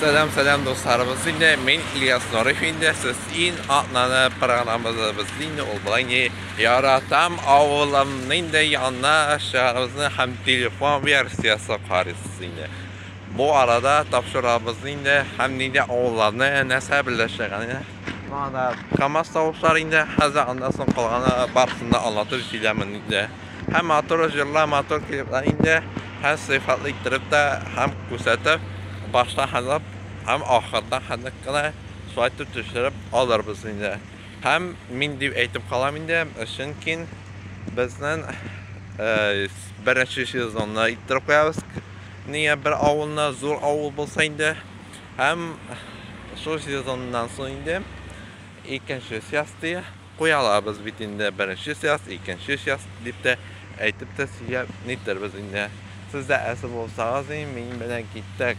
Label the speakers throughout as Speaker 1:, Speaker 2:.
Speaker 1: Сәлам, сәлам дусларыбыз инде. Мин Ильяс Нурыев инде. Сез ин атнаны программабыз инде ул белән яратам авылымны инде янына чыгарыбызны һәм телефон версиясе карыйсыз инде. Бу арада тапшырабыз инде һәм нинди авылларны нәрсә берләшәгәнне анда КАМАЗ тавышлары инде хәзер аннан соң калганы барысын да аңлатып сөйләмен инде. Һәм матур җырлар, матур клиплар инде һәм сыйфатлы иттереп тә һәм күрсәтеп башта һәм һәм ахырда һәм кына шулай итеп төшереп алырбыз инде. Һәм мин дип әйтеп калам инде, чөнки безнең беренче сезонны иттереп куябыз. Нигә бер авылны зур авыл булса инде һәм шул сезоннан соң инде икенче части куя алабыз бит инде. Беренче часть, икенче часть дип тә әйтеп тә сөйләп нитербез инде. Сез дә әзер булсагыз, мин белән киттек.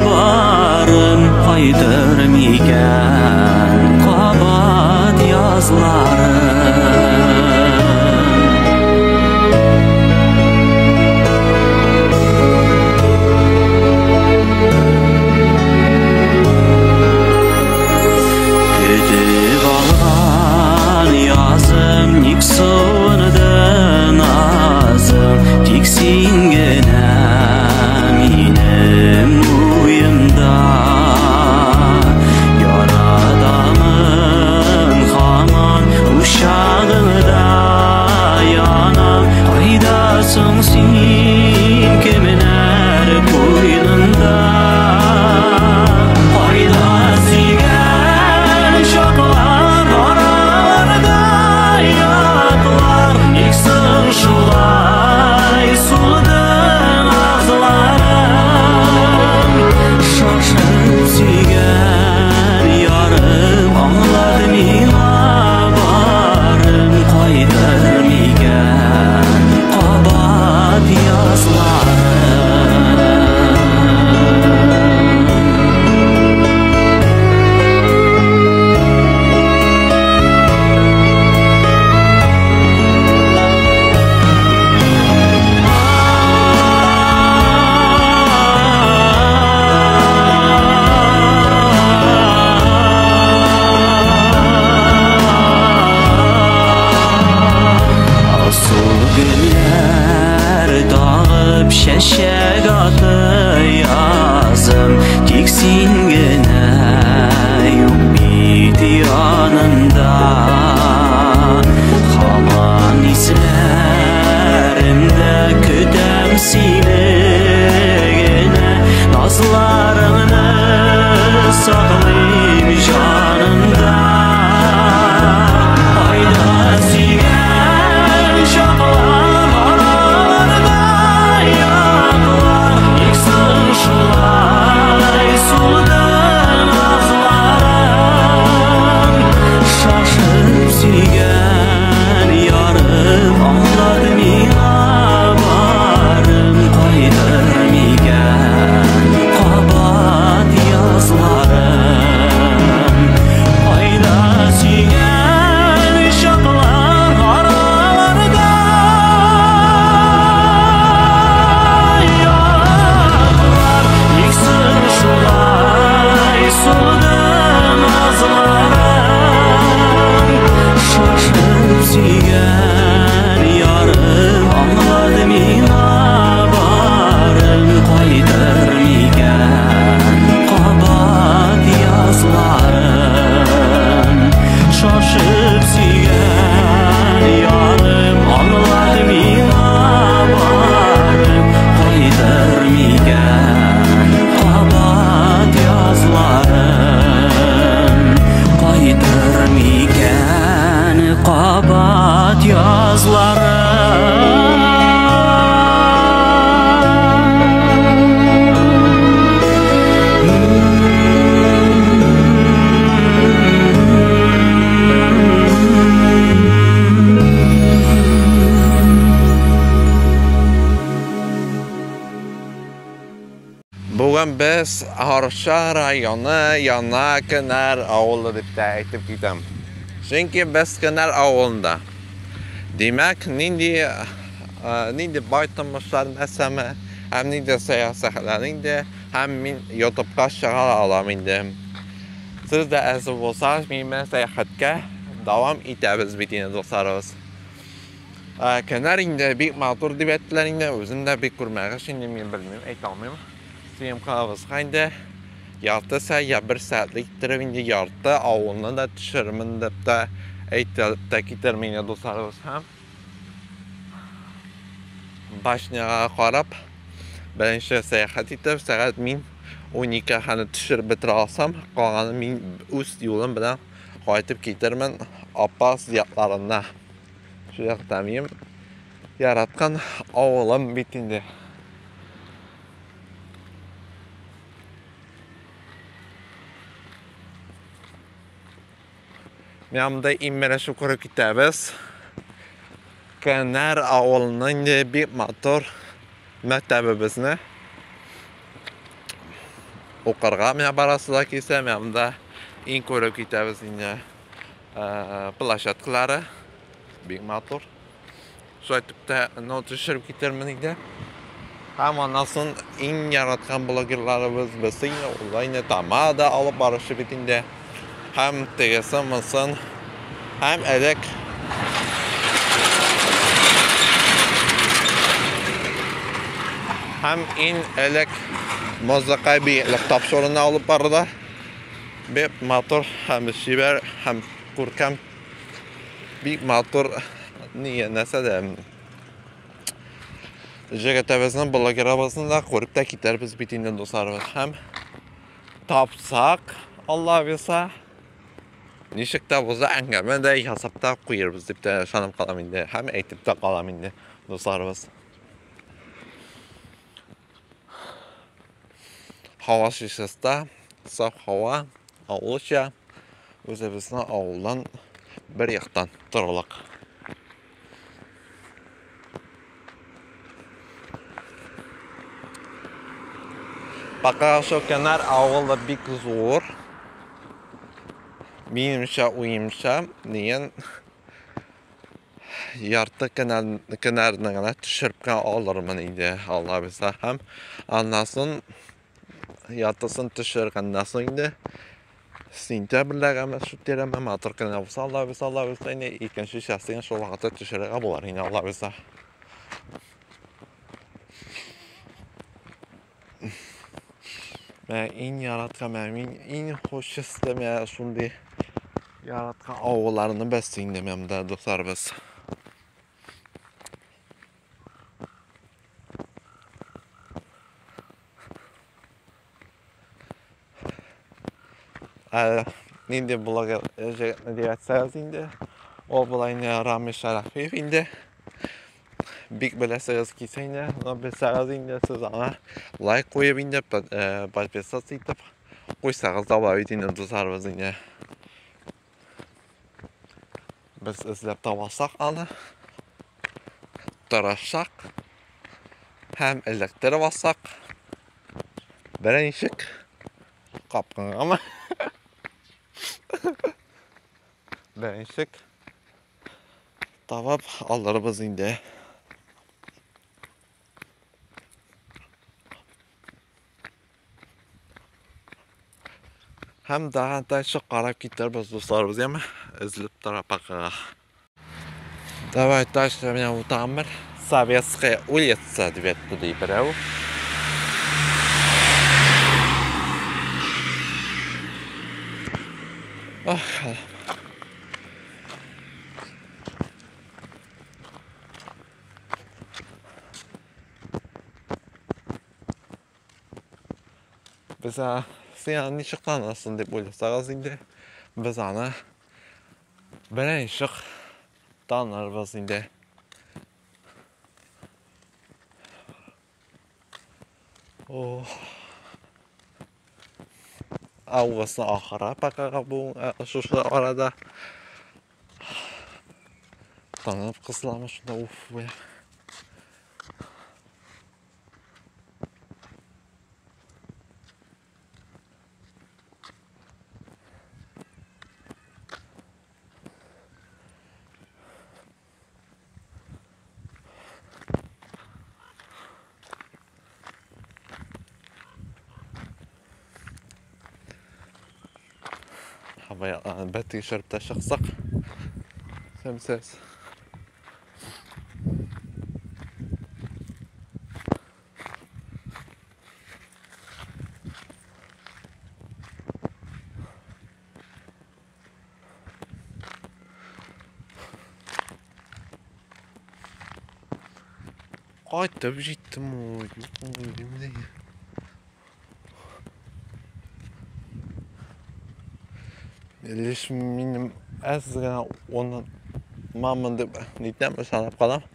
Speaker 2: Барым кайтыр микән? кабат язлары.
Speaker 1: Бүген без Арча районы Яңа Кенәр авылы дип тә әйтеп китәм. Чөнки без Кенәр авылында. Димәк, нинди бай тормышлар нәрсәме, һәм нинди сәяхәтләр инде, һәм мин ютубка чыгара алам инде. Сез дә әзер булсагыз, минем белән сәяхәткә дәвам итәбез бит инде, дусларыбыз. Кенәр инде бик матур дип әйттеләр инде, үзем дә бик күрмәгәч инде мин белмим, әйтә алмыйм. Съемкабызга инде ярты сәгать я бер сәгатьлек иттереп инде ярты авылны да төшерермен дип тә әйтеп тә китермен инде, дусларыбыз. Һәм башняга карап беренче сәяхәт итеп, сәгать мин 12 хәне төшереп бетерә алсам, калганын мин үз юлым белән кайтып китермен Апас якларына. Шул якта минем яраткан авылым бит инде. Менә монда иң беренче күреп китәбез. Кенәр авылының инде бик матур мәктәбебезне. Укырга менә барасы да килсә, менә монда иң күреп китәбез инде площадкалары бик матур. Шулай итеп тә ну төшереп китермен инде. Һәм аннан соң иң яраткан блогерларыбыз берсе инде ул инде Тамада алып баручы бит инде. Һәм тегесен монысын һәм элек һәм иң элек музыка биеклек тапшыруны алып барды. Бик матур һәм чибәр һәм күркәм бик матур нигә нәрсә дә җегетебезнең блогерыбызны да күреп тә китәрбез бит инде, дусларыбыз. Һәм тапсак, Алла бирса, ничек тә булса әңгәмә дә ясап та куербыз дип тә ышанып калам инде һәм әйтеп тә калам инде, дусларыбыз. Һава чиста, саф һава, авылча, үзебезнең авылдан бер яктан торырлык. Пока что Кенәр авылы бик зур. Минемчә, уемча, дигән ярты Кенәрне генә төшереп кенә алырмын инде, Алла бирсә. Һәм аннан соң яртысын төшергәннән соң инде сентябрьдәгеме шул тирәме матур кенә булса, Алла бирсә, Алла бирсә инде икенче частен шул вакытта төшерергә булыр инде, Алла бирсә. Менә иң яраткан, менә мин иң хуш исле менә шундый яраткан авылларның берсе инде менә монда, дусларыбыз. Ә, нинди блогер җегетне дип әйтсәгез инде, ул була инде Рамил Шәрәфиев инде. Бик беләсегез килсә инде, но белсәгез инде сез аңа лайк куеп инде, подписаться итеп куйсагыз да була бит инде, дусларыбыз инде. Без эзләп табасак аны, тырышсак һәм эләктереп алсак, беренче капкынгамы? Беренче табып алырбыз инде. Һәм дальше карап китербез, дусларыбыз, яме? Эзләп тора пока. Давай дальше менә утам бер. Советская улица дип әйтте ди берәү. Ах, без син аны ничек танырсың дип уйласагыз инде, без аны беренче Танырбыз инде. О. Августның ахыры пока бу шушы арада. Танып кысыламы шунда, уф, бля. Бер тикшереп тә чыксак, сәмсез. Кайтып җиттем ой, юк, Лишь минем әз генә онытмамын дип нитәм, ышанып калам.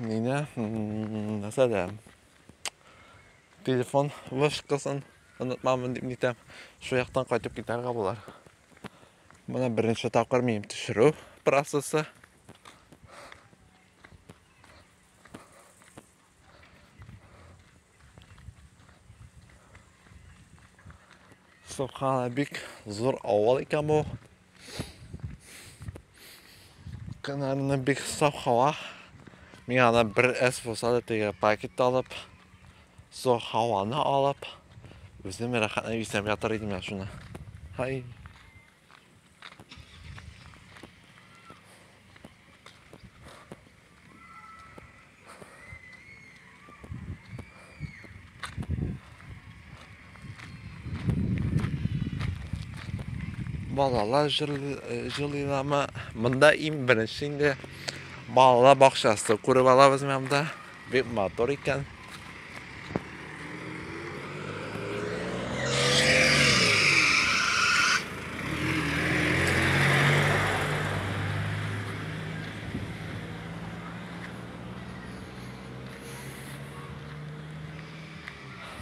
Speaker 1: Мине нәрсә дә телефон вышкасын онытмамын дип нитәм. Шул яктан кайтып китәргә булыр. Менә беренче тапкыр минем төшерү процессы. Субхана, бик зур авыл икән бу. Көннәрендә бик саф һава. Мин аны бер әз булса да теге пакет алып, зур һаваны алып, үзем рәхәтләнеп исәп ятыр идем я шуны. Һай. Балалар җылыйламы? Монда иң беренче инде балалар бакчасы күреп алабыз монда. Бик матур икән.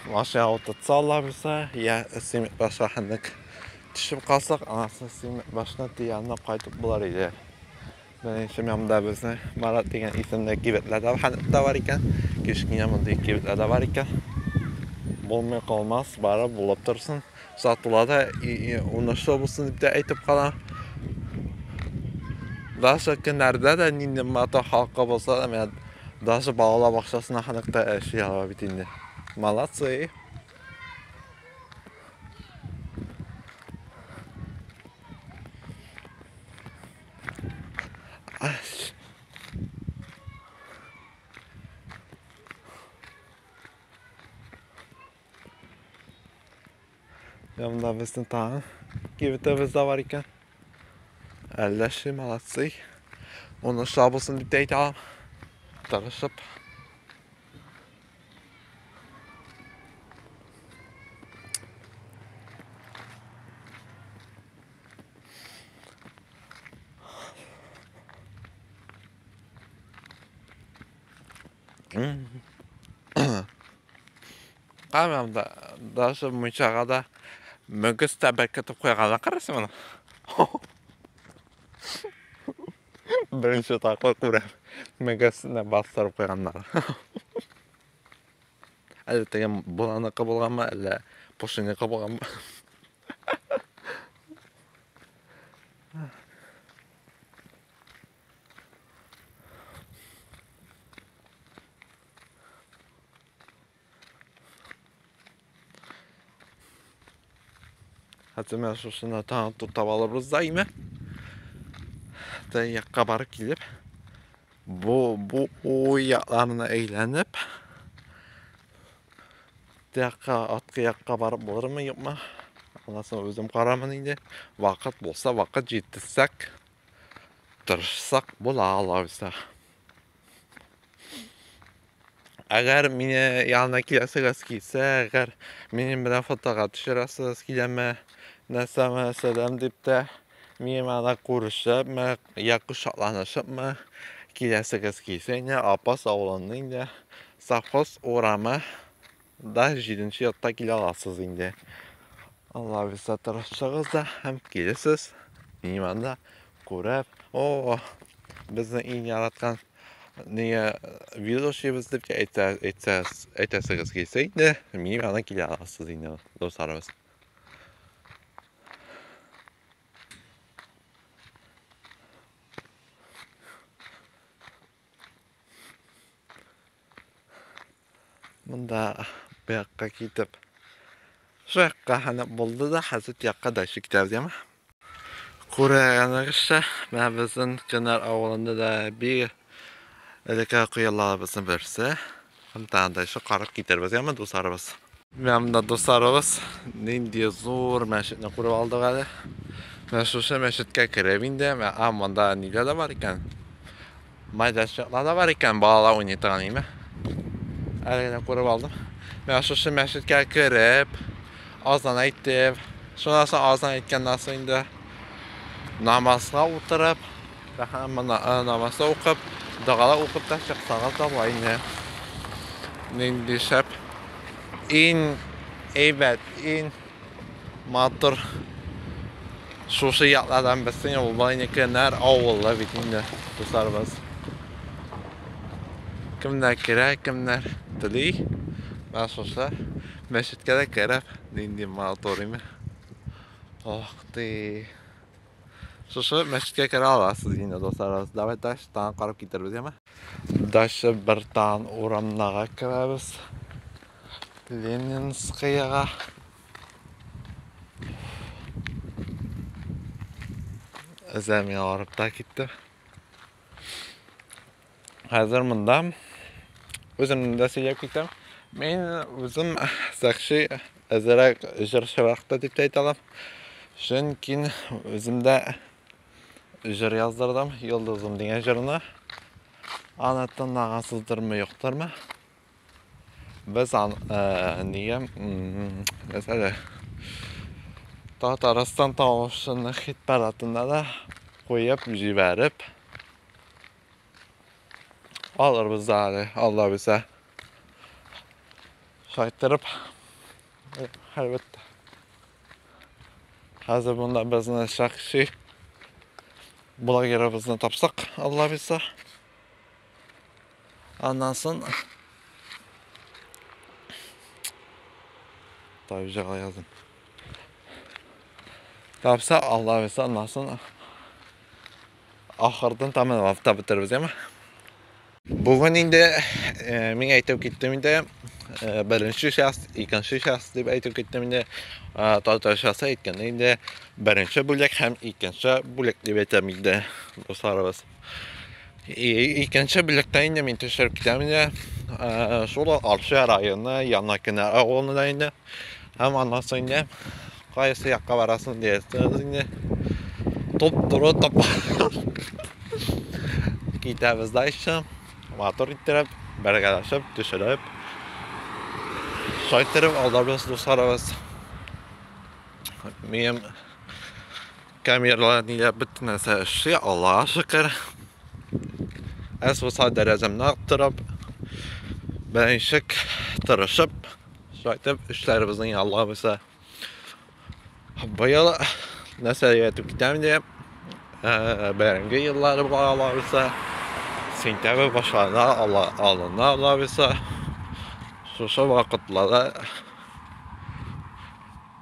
Speaker 1: Машина утыртса алабызса, я Симек башына төшеп калсак, анасы Симек башына янына кайтып булар иде. Беренче монда безнең Марат дигән исемле кибетләр дә бар икән. Кечкенә мондый кибетләр дә бар икән. Булмый калмас, бары булып торсын. Сатыла да уңышлы булсын дип тә әйтеп калам. Даже көннәрдә дә нинди матур халкы булса да, менә даже балалар бакчасына ханыкта эшли ала бит инде. Молодцы. Yanında безнең тагын кибетебез дә бар икән. Әллә ши, молодцы. Уңышлы булсын дип тә әйтә алам. Тырышып. Камам да, даже мунчага да мөгез тә беркетеп куйганнар, карасың моны. Беренче тапкыр күрәм. Мөгезне бастырып куйганнар. Әллә теге боланыкы булганмы, әллә пошиныкы булганмы? Хәзер менә шушыны тагын туктап алырбыз да име. Якка барып килеп, бу якларына әйләнеп, якка, аткы якка барып булырмы, юкмы? Анысын үзем карармын инде. Вакыт булса, вакыт җиткезсәк, тырышсак була алабызда. Әгәр мине янына киләсегез килсә, әгәр минем белән фотога төшерәсегез киләме, нәрсәме, сәлам дип тә, Минем аны күрешепме, я кочакланышыпмы киләсегез килсә инде, Апас авылының инде совхоз урамы да 7 йортта килә аласыз инде. Алла бирсә, тырышсагыз да һәм килерсез. Минем анда күреп, о, безнең иң яраткан нигә ведущийбыз дип әйтәсегез килсә инде, минем янына килә аласыз инде, дусларыбыз. Монда бу якка китеп, шу якка һәм булды да, хәзер якка дальше китәбез, яме. Күргәнегезчә, менә безнең Кенәр авылында да бик элекке коеларыбызның берсе. Һәм тагын дальше карап китербез, яме, дусларыбыз. Менә монда, дусларыбыз, нинди зур мәчетне күреп алдык әле. Менә шушы мәчеткә кереп инде, а монда ниләр дә бар икән? Майданчыклар да бар икән, балалар уйный торган име. Әле генә күреп алдым. Менә шушы мәчеткә кереп, азан әйтеп, шуннан соң азан әйткәннән соң инде намазга утырып, намазда укып, догалар укып та чыксагыз да була инде. Нинди шәп. Иң әйбәт, иң матур шушы яклардан берсе ул була инде Кенәр авылы бит инде, дусларыбыз. Кемнәр керә, кемнәр тели. Менә шушы мәчеткә дә кереп, нинди матур име. Ох ты. Шушы мәчеткә керә аласыз инде, дусларыбыз. Давай дальше тагын карап китербез, яме. Дальше бер тагын урамнарга керәбез. Ленинскаяга. Эзләми арып та киттем. Хәзер монда үземне дә сөйләп китәм. Мин үзем сәхши әзерәк җырчырак та дип тә әйтә алам. Чөнки үзем дә җыр яздырдым, Йолдызым дигән җырны. Аны тыңлагансыздырмы, юктырмы? Без ан, нигә, мәсәлә, Татарстан тавышының хит парадында да куеп җибәреп алырбыз да әле, Алла бирсә. Шайтырып, әлбәттә. Хәзер монда безне шәхси блогерыбызны тапсак, Алла бирсә. Аннан соң Tabii җыга яздым. Тапса, Алла бирсә, аннан соң ахырдан тәмамлап та бетербез, яме? Бүген инде мин әйтеп киттем инде, беренче часть, икенче часть дип әйтеп киттем инде. Татарчасы әйткәндә инде беренче бүлек һәм икенче бүлек дип әйтәм инде, дусларыбыз. Икенче бүлектә инде мин төшереп китәм инде. Шул Арча районы Яңа Кенәр авылында инде. Һәм аннан соң инде кайсы якка барасың диярсез инде. Туп-туры топ китәбез дальше. Матур иттереп, бергәләшеп, төшереп, шайтырып алдарбыз, дусларыбыз. Минем камералар ниләр бөтен нәрсә эшли, Аллага шөкер. Әз булса дәрәҗәмне арттырып, беренче тырышып, шайтып эшләребезнең Алла булса. Быел нәрсә әйтеп китәм инде, бәрәңге еллары була Алла булса. Сентябрь башларына алына Алла булса. Шушы вакытларда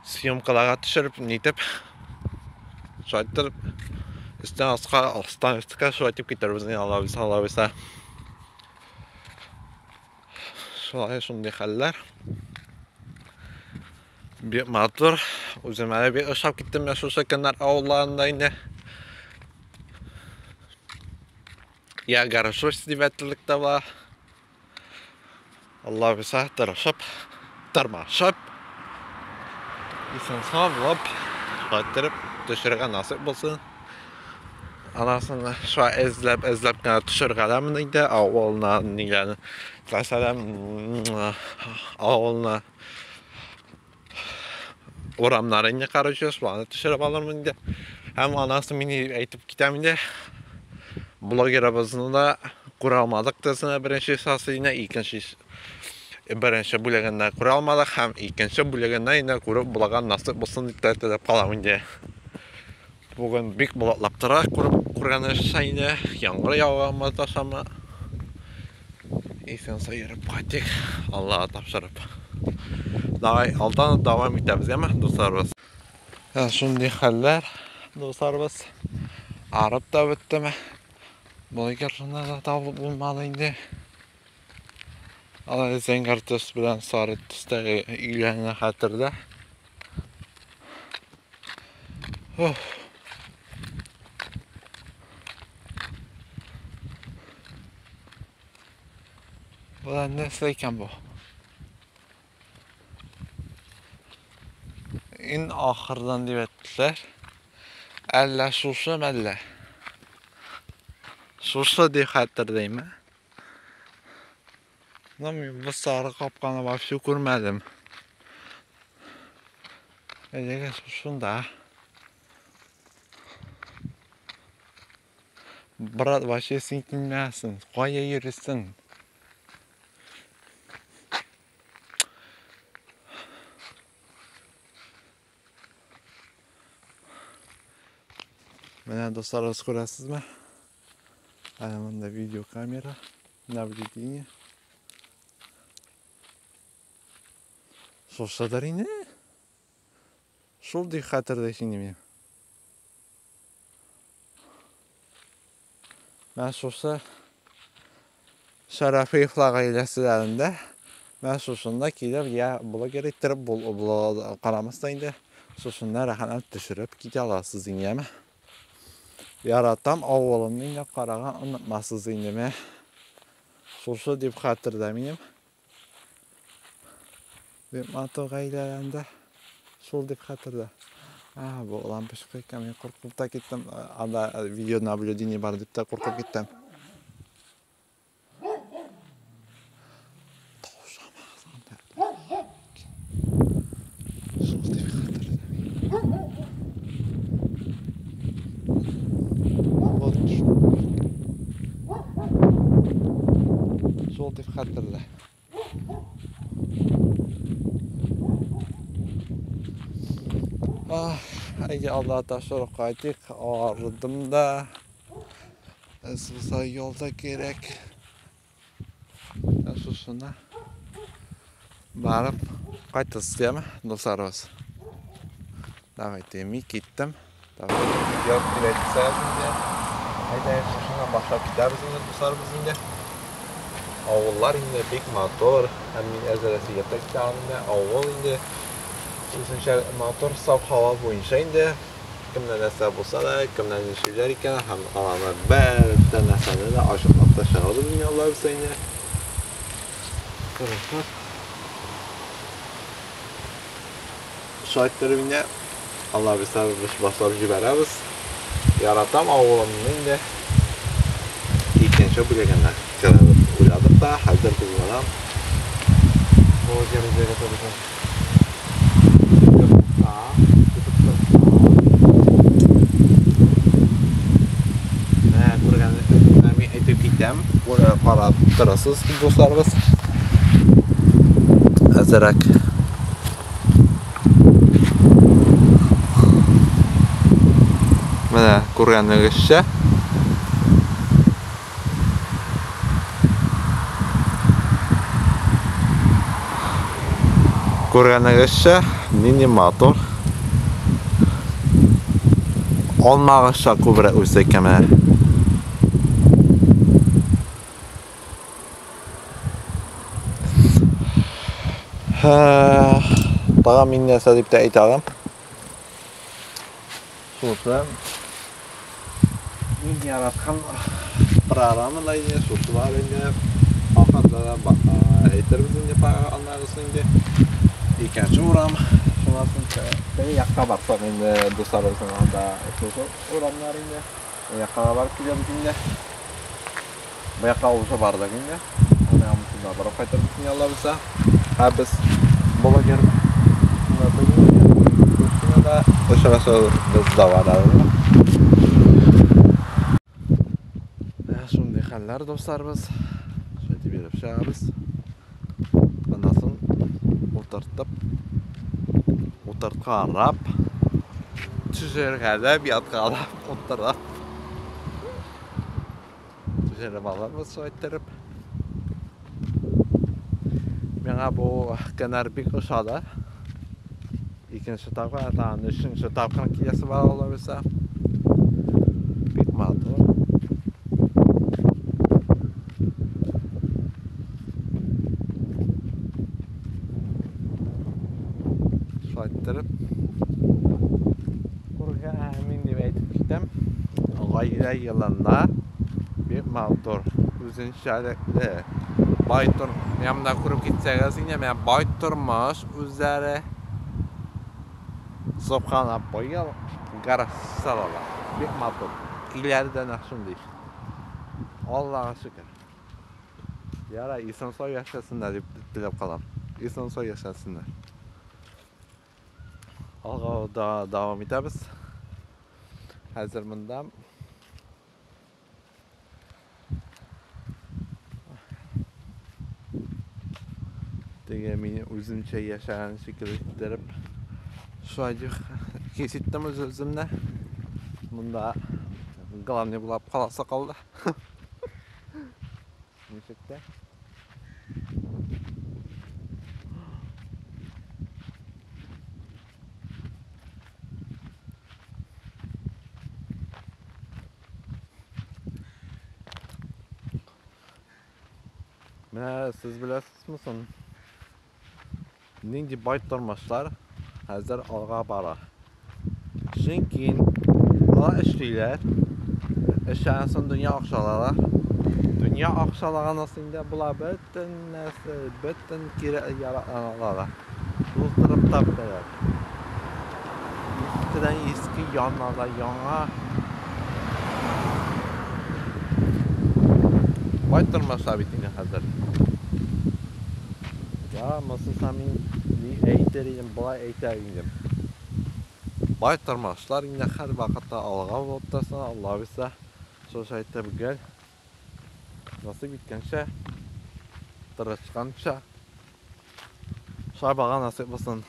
Speaker 1: съемкаларга төшереп, нитеп, шайтырып, өстән аска, астан өскә шулай итеп китербез инде Алла булса, Алла булса. Шулай шундый хәлләр. Бик матур. Үзем әле бик ошап киттем менә шушы Кенәр авылларында инде. Я горжусь дип әйтерлек тә бар. Алла бирсә, тырышып, тырмашып, исән сау булып, кайтырып төшерергә насыйп булсын. Анасын шулай эзләп, эзләп кенә төшергәләмен инде авылына ниләрне. Мәсәлән, авылына урамнары инде, короче, шуларны төшереп алырмын инде. Һәм анасы мин әйтеп китәм инде. Блогерыбызны да күрә алмадык тезенә беренче сасыйны, икенче беренче бүлегендә күрә алмадык һәм икенче бүлегендә инде күреп булган насыйп булсын дип тә теләп калам инде. Бүген бик болытлап тора, күреп күргәнегезчә инде, яңгыр явамы, ташамы. Исән сау йөреп кайтыйк, Аллага тапшырып. Давай, алдан дәвам итәбез, яме, дусларыбыз. Шундый хәлләр, дусларыбыз. Арып та беттем. Блогерны да табып булмады инде. Алай зәңгәр төс белән сары төстәге өйләрне хәтердә. Уф. Болар нәрсә икән бу? Иң ахырдан дип әйттеләр. Әллә шушы мәллә? Шушы дип хәтерләйме? Но мин бу сары капканы вообще күрмәдем. Әлегә шушында. Брат, вообще син килмәсен. Кая йөрисең? Менә дуслар, күрәсезме? Әнә монда видеокамера, наблюдение. Шушыдыр инде. Шул ди хәтердә инде мин. Менә шушы Шәрәфиевлар гаиләселәрендә менә шушында килеп, я блогер иттереп, карамастан инде, шушында рәхәтләнеп төшереп китә аласыз инде, яме. Яратам авылымны инде караган онытмасыз инде, менә. Шушы дип хәтердә минем. Бик матур гаиләләрендә шул дип хәтердә. А, бу лампочка икән, мин куркып та киттем. Анда видеонаблюдение бар дип тә куркып киттем. Шул дип хәтердә. Вот шул. Шул дип хәтердә. Әйдә Алла тапшырып кайтыйк. Арыдым да. Булса юл да кирәк. Шушына барып кайтасы, яме, дусларыбыз. Давайте, мин киттем. Яз киләтсәгез инде. Әйдә, шушыннан башлап китәбез инде, дусларыбыз инде. Авыллар инде бик матур. Һәм мин әзерәк сөйләп тә китә алам инде. Авыл инде үзенчә матур, саф һава буенча инде. Кемдә нәрсә булса да, кемнән нишлиләр икән һәм аларны бөтен нәрсәне дә ачыклап та чыгарбыз инде Алла бирсә инде. Тырышып. Шулай иттереп инде Алла бирсә без башлап җибәрәбез. Яратам авылымны инде. Икенче бүлегенә керәбез. Уйладык та, хәзер без моны блогер җибәрәбез. Менә күргән, мин әйтеп китәм. Буны карап торасыз, дусларыбыз. Әзерәк. Менә күргәнегезчә. Күргәнегезчә, нинди матур. Алмагыча күбрәк үсә икән менә. Тагын мин нәрсә дип тә әйтә алам. Шушы мин яраткан программа да инде, шушылар инде. Ахырда да әйтербез инде аннарысын инде. Икенче урам. Шуннан соң теге якка барсак инде дусларыбызның анда шушы урамнар инде. Бу якка да барып киләбез инде. Бу якка уже бардык инде. Аны шунда барып кайтырбыз инде Алла булса. Ә без блогер бирсә, очрашуыбыз дәвам итә. Менә шундый хәлләр, дусларыбыз. Шулай итеп йөреп чыгабыз. Аннан соң утыртып, утырткалап, төшергәләп, яткалап, утырып. Төшереп алырбыз шулай иттереп. Миңа бу көннәр бик ошады. Икенче тапкыр, тагын өченче тапкыр киләсе бар Алла бирсә. Бик матур. Шулай иттереп күргән мин дип әйтеп китәм. Гаилә елында бик матур, үзенчәлекле, бай тор. Менә монда күреп китсәгез инде, менә бай тормыш үзләре. Собхана быел гараж салалар. Бик матур. Өйләре дә нәкъ шундый. Аллага шөкер. Ярай, исән-сау яшәсеннәр дип теләп калам. Исән-сау яшәсеннәр. Алга да дәвам итәбез. Хәзер монда теге мин үземчә яшәгән шикелле иттереп шулай дип хис иттем үз үземне. Монда главный булып каласы калды. Ничек тә. Менә сез беләсезме соң, нинди бай тормышлар хәзер алга бара. Чөнки алар эшлиләр, эшләгән соң дөнья акчалара. Дөнья акчалаган соң инде була бөтен нәрсә, бөтен кирәк яракларны алалар. Туздырып та бетерәләр. Искедән иске, яңа да яңа. Бай тормышлар бит инде хәзер. Я, монсызда мин ни әйтер идем, болай әйтә идем. Бай тормышлар инде һәр вакытта алга булып торсын, Алла бирсә, шушы әйтеп гел насыйп иткәнчә, тырышканча, шулай бага насыйп булсын.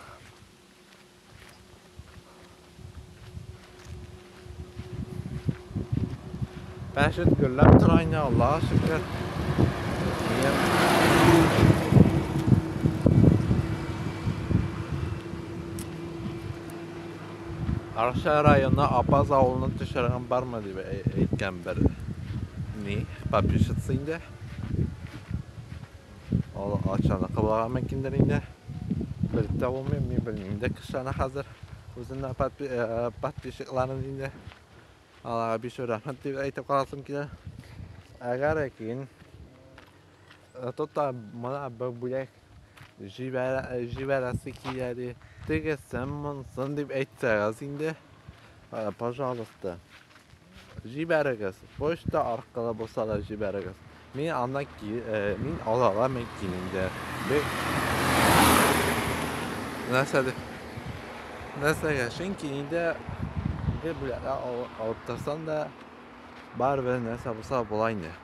Speaker 1: Мәчет гөрләп тора инде, Аллага шөкер. Арча районы Апаз авылына төшергән бармы дип әйткән бер ни подписчица инде. Ул Арчаныкы булырга мөмкиндер инде. Белеп тә булмый, мин белмим дә кешеләрне хәзер. Үземнең подписчикларым инде. Аларга бик зур рәхмәт дип әйтеп каласым килә. Әгәр кин тота мона бер бүләк җибәрәсе килә ди. Тегесен, монысын дип әйтсәгез инде, пожалуйста, җибәрегез. Почта аркылы булса да җибәрегез. Мин анда мин аларга мөмкин инде. Бик нәрсә дип нәрсәгә? Чөнки инде бер бүләкләр алып торсаң да, барыбер нәрсә булса була инде.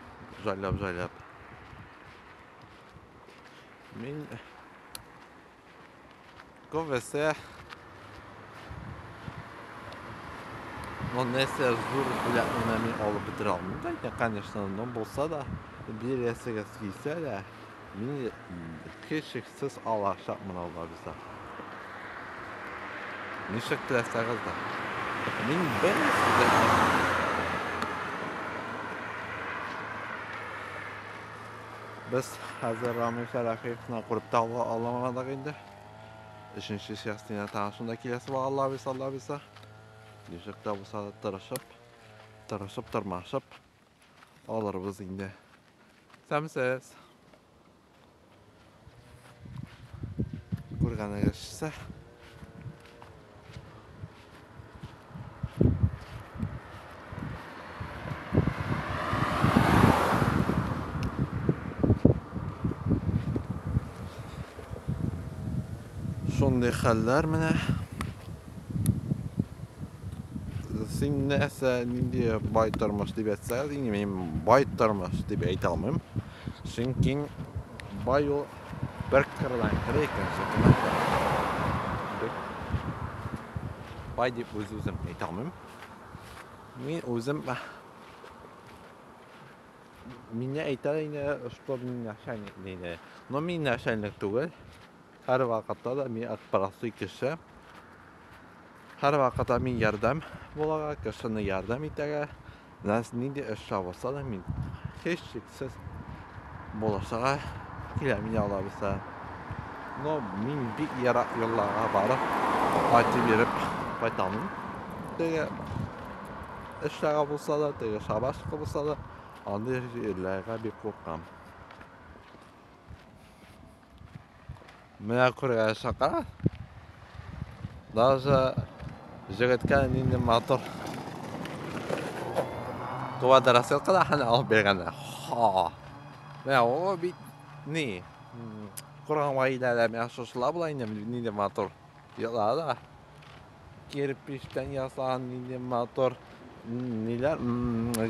Speaker 1: Җайлап-җайлап. Мин күбесе Ну, нәрсә зур бүләкне мин алып бетерә алмыйм да инде, конечно, но булса да, бирәсегез килсә дә, мин һичшиксез алачакмын Алла бирсә. Ничек теләсәгез дә. Мин бернәрсә дә Без хәзер Рамил Шәрәфиевны күреп тә аламадык инде. Өченче частена тагын шунда киләсе бар, Алла бирсә, Алла бирсә. Ничек тә булса да тырышып, тырышып, тырмашып алырбыз инде. Сәмсез. Күргәнегезчә. Шундый хәлләр менә. Син нәрсә, нинди бай тормыш дип әйтсәгез, инде мин бай тормыш дип әйтә алмыйм. Чөнки бай ул бер кырдан керә, икенче кырдан чыга. Бик бай дип үз-үзем әйтә алмыйм. Мин үзем мине әйтә инде, что мин начальник диде. Но мин начальник түгел. Һәр вакытта да мин простой кеше. Һәр вакытта мин ярдәм булырга, кешене ярдәм итәргә. Нинди эш булса да мин һичшиксез булышырга киләм инде алабызда. Но мин бик ерак юлларга барып, кайтып йөреп кайтамын. Теге эшләргә булса да, теге шабашка булса да, андый җирләргә бик куркам. Менә күргән чакта даже җегеткә нинди матур квадроцикл да һәм алып биргәннәр. Ха! Менә ул бит ни? Курган гаиләләр менә шушылар була инде, нинди матур йортлар да. Кирпичтән ясаган нинди матур ниләр,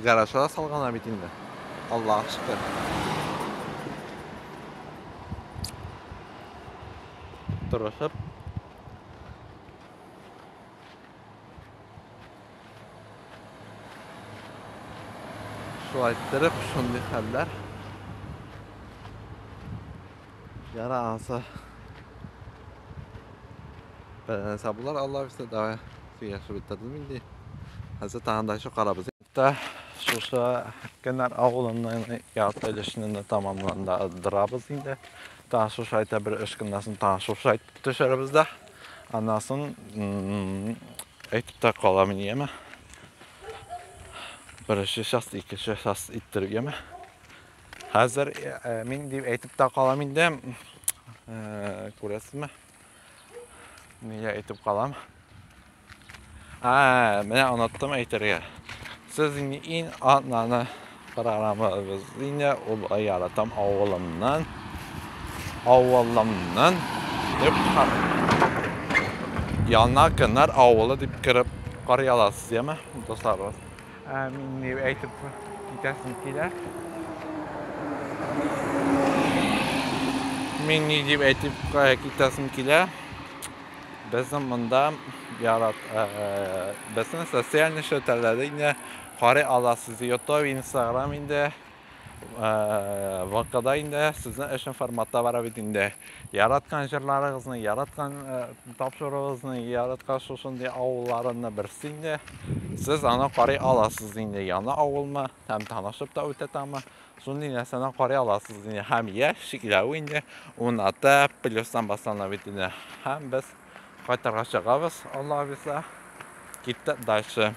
Speaker 1: гаражлар салганнар бит инде. Аллаһ шөкер. Тырышып шулай иттереп, шундый хәлләр. Яра ансы. Бер нәрсә булар, Алла бирсә, давай сөйләшеп бетердем инде. Хәзер тагын да чыгарабыз. Та шушы Кенәр авылының ярты өлешен дә тамамландырабыз инде. Тагын шушы айта бер эш көннән соң тагын шушы айтып төшерәбез дә. Аннан соң әйтеп тә калам инде, яме. Беренче часть, икенче часть иттереп, яме. Хәзер мин дип әйтеп тә калам инде. Күрәсезме? Нигә әйтеп калам? Менә оныттым әйтергә. Сез инде иң атнаны программабыз инде ул яратам авылымнан. Авылымнан дип Яна Кенәр авылы дип кереп карый аласыз, яме, дусларыбыз. Мин дип әйтеп китәсем килә. Мин ни дип әйтеп китәсем килә. Безнең монда безнең социаль челтәрләрдә инде карый аласыз. YouTube, Instagram инде, ВКда инде сезнең өчен форматта бара бит инде. Яраткан җырларыгызны, яраткан тапшыруыгызны, яраткан шушындый авылларны берсе инде. Сез аны карый аласыз инде. Яна авылмы, һәм танышып та үтәтәме? Шундый нәрсәне карый аласыз инде. Һәм яшь чикләү инде 16 плюстан башлана бит инде. Һәм без кайтырга чыгабыз, Алла бирсә. Киттек дальше.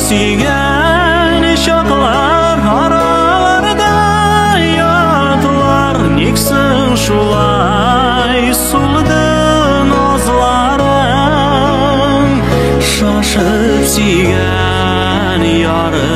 Speaker 2: Сөйгән чаклар араларда ятлар, ник соң шулай сулды назларың? Шашып сөйгән ярым.